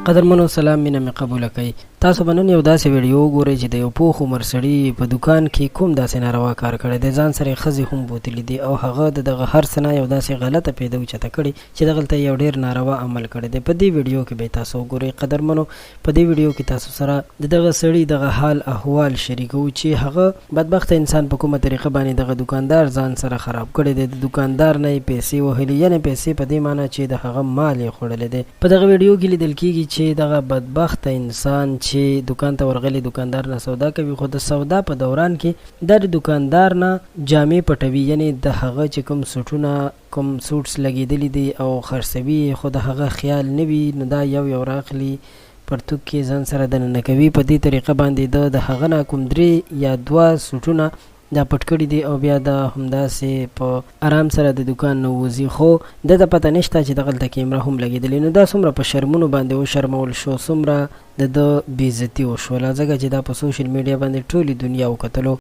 قدرمنو سلام، مینه مې قبوله کړئ. تاسو به نن یو داسې ویډیو وګورئ چې د یو پوخ عمر سړي په دوکان کې کوم داسې ناروا کار کړی دی، ځان سره یې ښځې هم بوتلي دي او هغه د دغه هر څه نه یو داسې غلطه پیده اوچته کړې چې دغلته یې یو ډېر ناروا عمل کړی دی. په دې ویډیو کې به یې تاسو وګورئ. قدرمنو، په دې ویډیو کې تاسو سره د دغه سړي دغه حال احوال شریکوو چې هغه بدبخته انسان په کومه طریقه باندې دغه دوکاندار ځان سره خراب کړی دی، د دوکاندار نه یې پیسې وهلي، یعنې پیسې په دې معنی چې د هغه مال یې خوړلی دی. په دغه ویډیو کې لیدل کیږي چې دغه بدبخته انسان چې دوکان ته ورغلی، دوکاندار نه سودا کوي، خو د سودا په دوران کې دا د دوکاندار نه جامې پټوي، یعنې د هغه چې کوم سوټونه، کوم سوټس لګیدلي دي او خرڅوي یې، خو د هغه خیال نه وي، نو دا یو یو راخلي، پرتوګ کې ځان سره دننه کوي. په دې طریقه باندې ده د هغه نه کوم درې یا دوه سوټونه دا پټ کړي دي او بیا دا همداسې په ارام سره د دوکان نه ووځي، خو ده ته پته نشته چې دغلته کیمره هم لګیدلې. نو دا څومره په شرمونو باندې وشرمول شو، څومره د ده بې عزتي وشوله، ځکه چې دا په سوشل میډیا باندې ټولې دنیا وکتلو.